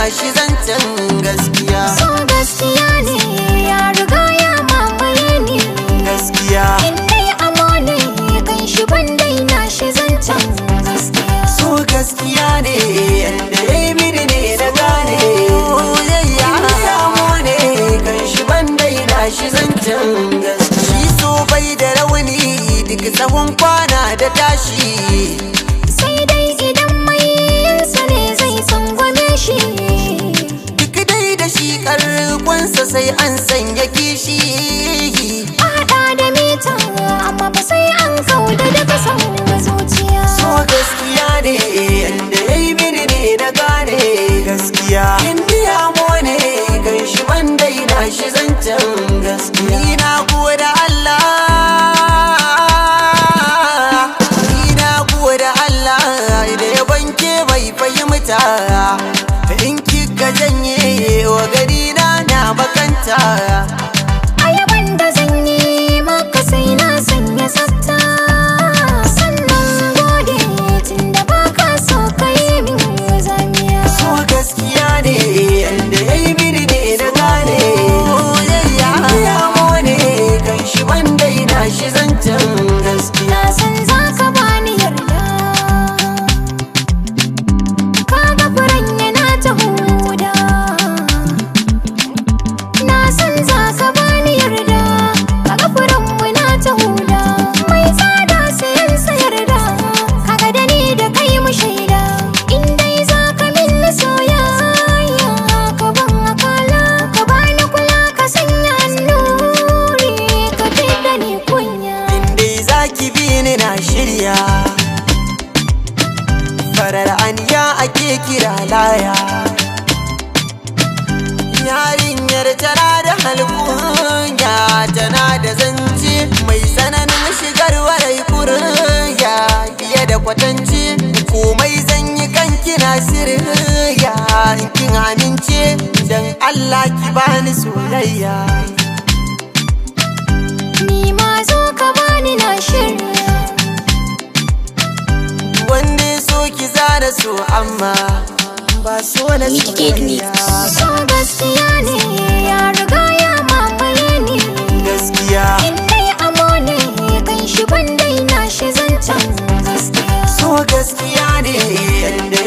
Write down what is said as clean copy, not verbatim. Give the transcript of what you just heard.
shi zancen gaskiya. So gaskiya ne ya riga ya mamaye ni. Gaskiya. In dai amo ne kan shi ban daina shi zancen gaskiya. So gaskiya ne, yanda ya yi mini ne na gane. Ya samu ne kan shi ban daina shi zancen gaskiya. Shi so bai da rauni, duk tsawon kwana da tashi. Sai dai idan mai yinsa ne zai tsangwame shi. Duk dai da shi karkonsa sai an sanya kishi. A haɗa da mita, amma ba sai an kauda daga son zuciya. So gaskiya ne, yanda ya yi mini ne na gane. Gaskiya. Indiya mo ne kan shi ban daina shi zancen gaskiya. Ni na gode Allah, ni na gode Allah da ya banke mai fahimta. In kika janye wa gari na, na makanta. Ayaban da zan yi maka sai na sanya tsafta. Sannan gode tunda baka so ka yi min zamiya. So gaskiya ne, yanda ya yi mini ne na gane. Ya mo ne kan shi ban daina shi zancen gaskiya. Na san za ka bani yarda, ka ga furen yana ta huda. Na san za ka bani yarda, ka ga furen na ta huda. Mai tsada sayan sa yarda, kaga da ni da kai mu shaida. In dai za ka min soyayya, ka ban akala, ka bani kula, ka sanya annuri, ka fidda ni kunya. Dai za ki bi ni, na shirya. Farar aniya ake kira laya. Yarinyar tana da halkunya, tana da zance mai tsananin shigar warai kuriya fiye da kwatance. Komai zan yi kanki na sirriya. In kin amince, dan Allah ki bani soyayya. Ni ma zo ka bani, na shirya. Wanda ya so ki zara so, amma ba so na Wicked soyayya. Mix. So gaskiya ne ya riga ya mamaye ni. Gaskiya. In dai amo ne kan shi ban daina shi zancen gaskiya. So gaskiya ne, yanda